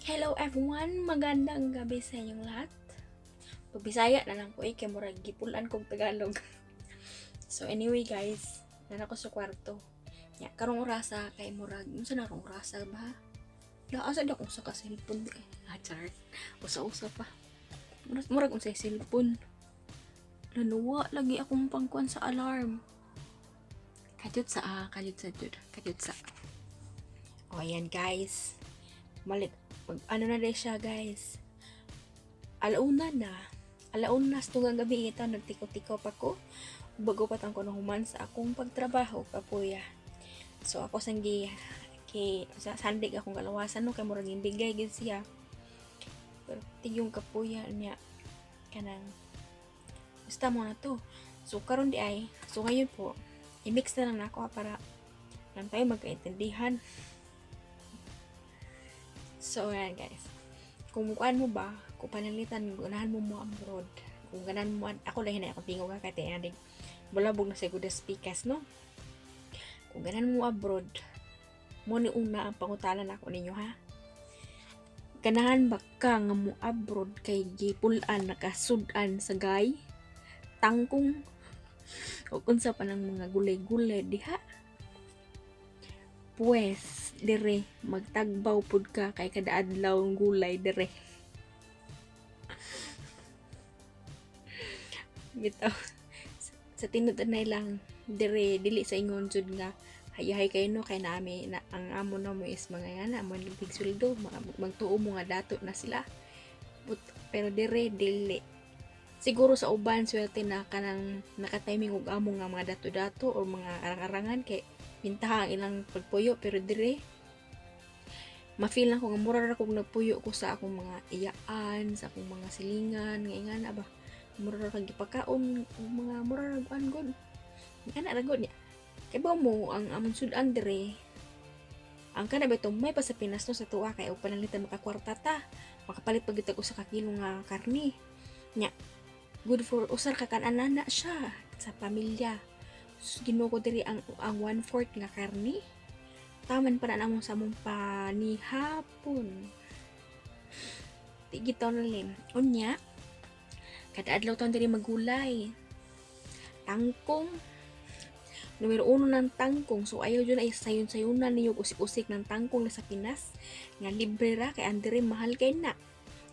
Hello everyone! Magandang gabi sa inyong lahat. Pagbisaya na lang ko eh, kay murag gipulan kog Tagalog. So anyway guys, naa ko sa kwarto. Ya, karong orasa kay murag, unsa na karong orasa ba? La, asa di akong sa ka cellphone eh. Ah, char. Usa-usa pa. Murag unsay cellphone. Lanuwa lagi akong pangkuan sa alarm. Kadyot sa ah, kadyot sa jud, kadyot sa. O ayan guys. Malit mag, ano na din siya guys. Alauna na. Alauna sa tunggang gabi ito, nagtiko-tiko pa ko. Bago pa tang ko human sa akong pagtrabaho, kapuya. So ako sanggi kay sa sandig akong kalawasan no, kay murag bigay gid siya. Pero tigong kapuya niya kanang basta mo na to. So karon di ay, so ngayon po, i-mix na lang nako para lang tayo magkaintindihan. So, ayan guys. Kung kuan mo ba, kung pananglitan, ganahan mo mo abroad. Kung ganahan mo, ako lang hinay akong tingog ka kay aning bulabog na sa good speakers, no? Kung ganahan mo abroad, mo ni una ang pangutalan ako ninyo ha. Ganahan ba ka nga mo abroad kay gipulan nakasud-an sa gay? Tangkong o unsa pa ng mga gulay-gulay diha? Pues, dire, magtagbaw pud ka kay kada adlaw ang gulay dire. Bitaw. Sa tinud anay lang, dire, dili sa ingon jud nga hayahay kayo no, kay nami na ang amo na mo is mga yana mo big sweldo, magtuo mo nga dato na sila. But, pero dire dili siguro. Sa uban swerte na kanang naka-timing og amo nga mga dato-dato or mga arang-arangan kay pintaha ang ilang pagpuyo, pero dire ma-feel na ko nga mura ra kog nagpuyo ko sa akong mga iyaan, sa akong mga silingan nga ingana ba, mura ra kag gipakaon og mga mura ra kuan gud, ana ra gud niya. Kay ba mo ang among sudan dire, ang kana ba may pa sa Pinas no, sa tuwa kay og pananglitan makakwarta ta, makapalit pag gyud usa ka kilo nga karni nya, good for usar ka kan-anan na siya sa pamilya. Sus, Ginoo ko, diri ang 1/4 nga karni taman pa na namo sa among panihapon. Di gitaw na lim. Unya kada adlaw taon diri magulay, tangkong, numero uno ng tangkong. So ayaw jud ay sayon-sayunan ninyo usik-usik ng tangkong na sa Pinas nga libre ra, kay andere mahal kay na.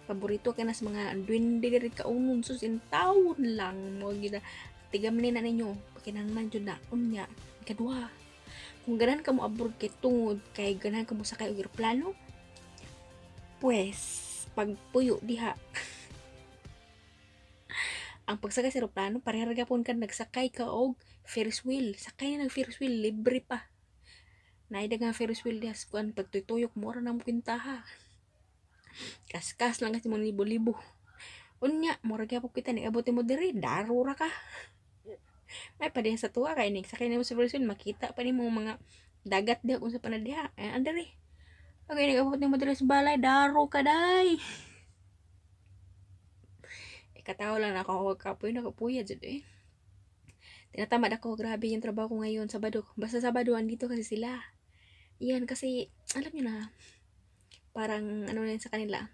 Paborito kay nas mga duwende diri kaunon. Sus, in taon lang mo gina tigamnin na ninyo, kinahanglan jud na. Unya kadua, kung ganahan ka mo abroad kay tungod kay ganahan ka mo sakay og eroplano, pues pagpuyo diha, ang pagsakay sa eroplano pareha ra gapon ka nagsakay ka og Ferris wheel. Sakay na nag Ferris wheel, libre pa. Naay daghang Ferris wheel diha sa kuan, pagtuytuyok mo ra na mo kwintaha. Kaskas lang kasi mo libo-libo. Unya mura gyapon kita ni abot mo diri, daro ra ka. Ay pa diha sa tuwa kay nig sakay nimo sa Ferris wheel, makita pa nimo mga dagat diha kung sa pa na diha. Ay andiri pag nag-abot nimo diri sa balay, daro ka day. Eh, katawa lang na ako, kapoy na kapuya jud eh. Tinatamad ako, grabe yung trabaho ko ngayon, Sabado. Basta Sabado, andito kasi sila. Yan, kasi, alam niyo na, parang ano na yun sa kanila.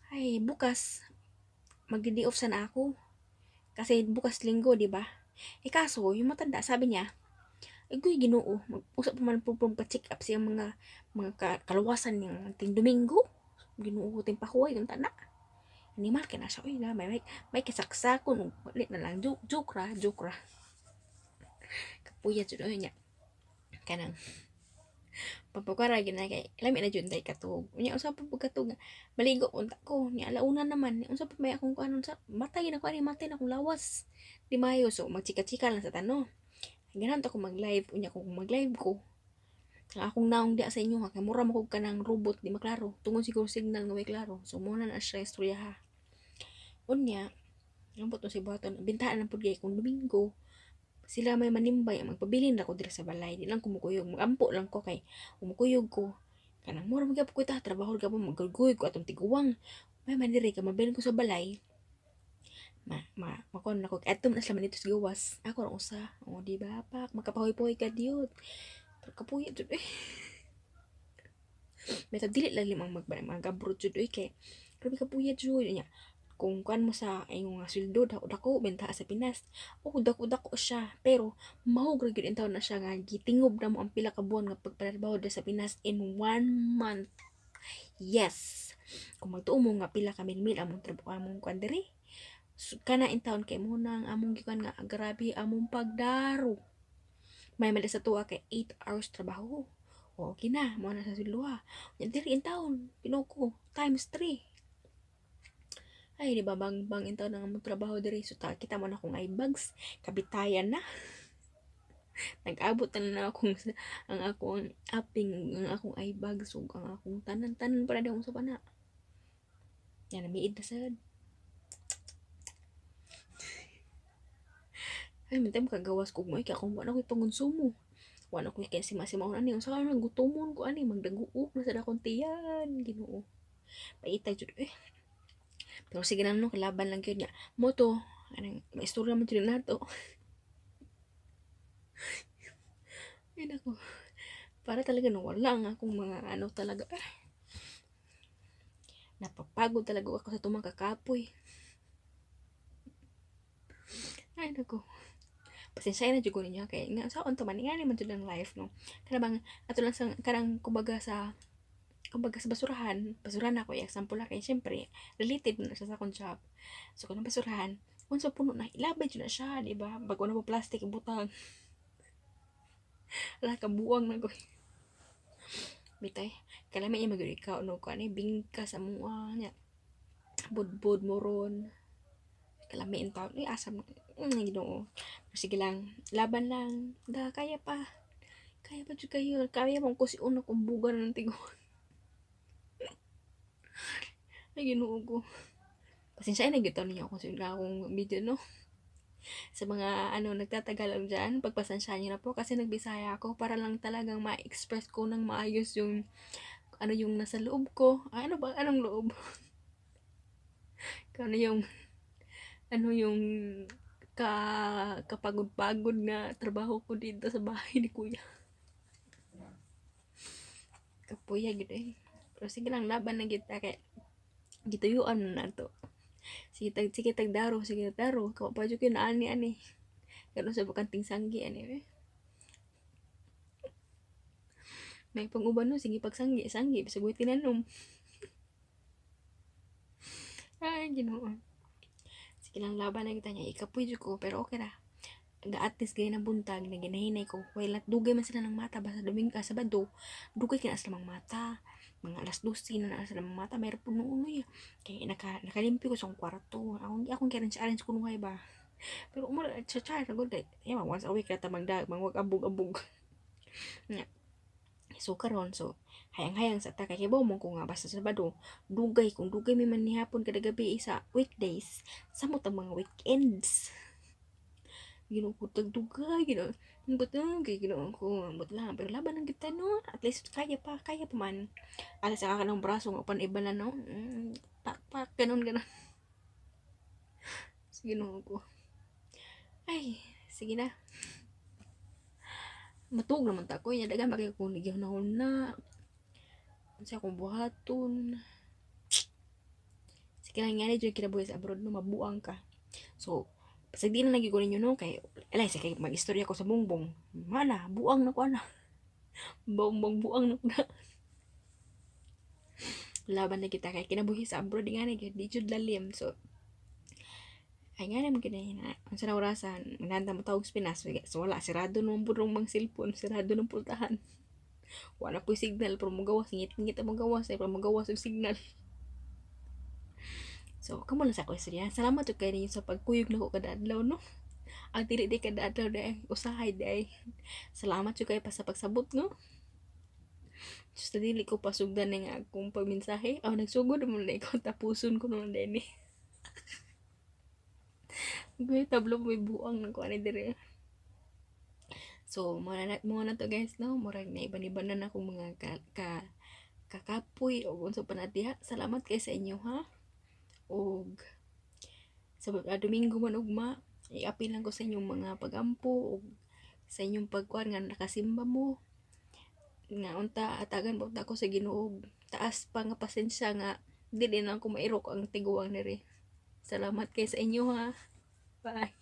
Ay, bukas, magdi-day off sana ako. Kasi bukas Linggo, di ba? Eh kaso, yung matanda, sabi niya, ay guy, Ginoo, mag-usap pa man po pa-check up siyang mga kaluwasan niyang ting Domingo. Ginoo, ting pahuway, yung tana. Animal kay na siya, uy na, may kasaksakon, ulit na lang, joke, joke ra, joke ra. Kapuya jud oy niya. Kanang pagpagkara gina kay lami na jud tay katug. Unya unsa pa pagkatug, maligo unta ko nya, alauna naman, unsa pa may akong kuan sa matay na ko ani, matay na akong lawas. Di maayo, so magchika-chika lang sa tano. Ganahan ta ko mag-live. Unya kung mag-live ko, ang akong naong diya sa inyo ha, kay mura mo kog kanang robot, di maklaro. Tungod siguro signal nga may klaro. So mo na na siya istorya ha. Unya, ambot no si buhaton, bintahan lang pud kay kung Domingo sila may manimbay, magpabilin ra ko diri sa balay, di lang kumukuyog, magampo lang ko kay umukuyog ko kanang mura magyapon ko ta trabaho gapon, maggugoy ko atong tiguwang may man diri ka mabilin ko sa balay, ma ma makuan na ko adto na sila man dito sa gawas, ako ra usa. O di ba, pak makapahoy-poy ka diyot, pero kapuya jud eh. Bitaw dili lalim ang mag-abroad jud oy, kay grabe ka puyat jud nya. Kung kuan mo sa imong nga sweldo, dako dako benta sa Pinas. Oh, dako dako siya, pero mahog ra gyud intawon na siya nga gitingob na mo ang pila ka buwan nga pagpanarbaho sa Pinas in one month. Yes. Kung magtuo mo nga pila ka mil among trabaho, among kuan diri. So, kana intawon kay mo na ang among gikuan nga grabe among pagdaro. May mali sa tuwa kay 8 hours trabaho. O, okay na, mo na sa sweldo. Nya diri intawon, Ginoo, times 3. Ay, di ba bang bang intawon ang among trabaho diri? So ta, kita mo na kung ay bags, kabitayan na. Nag-abot na na akong ang akong aping, ang akong eye bags ug ang akong tanan-tanan para di akong sa pana. Yan, namiid na sad. Ay, minta mo kagawas ko mo, kaya kung wala ko'y pangonsumo. Wala ko'y kaya sima-simaon ani. Unsa ka nang gutomon ko ani, magdaguok na sa akong tiyan. Ginoo. Paitay jud eh. Pero sige na no, kalaban lang gyud niya. Mo to, anang maistorya man jud nato. Ay nako. Para talaga nawala ang akong mga ano talaga. Ah. Napapagod talaga ako sa tumang kakapoy. Ay nako. Pasensya na jud ko ninyo kay nga sa unta man nga ni man jud ang life no. Kana bang ato lang sa kanang kumbaga sa basurahan, basurahan ako i-example la kay syempre related na siya sa akong job. So kanang basurahan, unsa puno na ilabay jud na siya, di ba? Bago na po plastic ibutang. Ala kabuang na ko. Bitay, kalami niya magyud ikaw no ko ani bingka sa mua nya. Budbud moron. Kalami in taon ay asam Ginoo. Pero sige lang, laban lang. Da kaya pa. Kaya pa jud kayo. Kaya mong kusion akong buga ng tigon. Ay, Ginoo ko. Pasensya na gyud niyo ako sa akong video no. Sa mga ano nagtatagalog diyan, pagpasensya niyo na po kasi nagbisaya ako para lang talagang ma-express ko ng maayos yung ano yung nasa loob ko. Ay, ano ba? Anong loob? Ano yung kapagod-pagod na trabaho ko dito sa bahay ni Kuya. Kapuya gid eh. Pero sige lang, laban na kita kay gituyuan na nato. Sige tag daro, sige daro. Kawa pa jud na ani ani. Karon sa bakanting sanggi ani eh. May panguban no, sige pagsanggi, sanggi bisag way tinanom. Ay, Ginoo. Sige lang, laban na kita niya. Ikapoy jud ko, pero okay ra. At least gaya ng buntag, na ginahinay ko. Well, at dugay man sila ng mata. Basta Domingo, Sabado, dugay kina sila mga mata. Mga alas 12 na na sila mga mata. Mayroon po noon, eh. Kaya nakalimpyo ko sa akong kwarto. Akong kaya arrange ko nung ba. Pero umura, cha-cha, nagod kay, yeah, once a week na tamagdag, mangwag abog-abog. Nga. So karon, so hayang-hayang sa ta kay kibaw mo ko nga basta Sabado dugay, kung dugay may man nihapon kada gabi sa weekdays, samot ang mga weekends. Ginoo ko, tagdugay Ginoo, ambot na kay Ginoo ko, ambot lang, pero laban lang kita no. At least kaya pa, kaya pa man. At sa kanang braso nga pan iba na no, pak pak ganon ganon. Sige, Ginoo ko, ay sige na, matug naman ta ko nya, dagan ba kay kung na unsa akong buhaton. Sige lang, nga ni jud kinabuhi sa abroad no, mabuang ka. So pasag di na lagi ko ninyo no, kay alay sa kay mag-istorya ko sa bongbong mana, buang na ko ana, bongbong buang na ko na. Laban na kita kay kinabuhi sa abroad nga ni di jud lalim. So ay nga naman kinahin unsa na orasan nanda mo tawag sa Pinas. So wala, sirado nung burong mang cellphone, sirado ng pultahan, wala po signal, pero mogawas ngit-ngit ang mogawas ay, pero mogawas yung signal. So kamo lang sa ako istorya. Salamat jud kay ninyo sa pagkuyog nako kada adlaw no. Ang dili di kada adlaw day, usahay day. Salamat jud kay pa sa pagsabot no. Just dili ko pasugdan ning akong pagmensahe. Oh, nagsugod mo na ko, tapuson ko naman din eh. Guy, tablo may buang ng kuan dire. So, mo na to guys no. Murag na iban-iban na akong mga ka, ka kakapoy o unsa pa na diha. Salamat kay sa inyo ha. Og sa Domingo man ugma, iapil lang ko sa inyong mga pagampo og sa inyong pagkuan nga nakasimba mo. Nga unta hatagan pa unta ako sa Ginoo taas pa nga pasensya nga dili na ako mairok ang tiguang diri. Salamat kay sa inyo ha. Bye.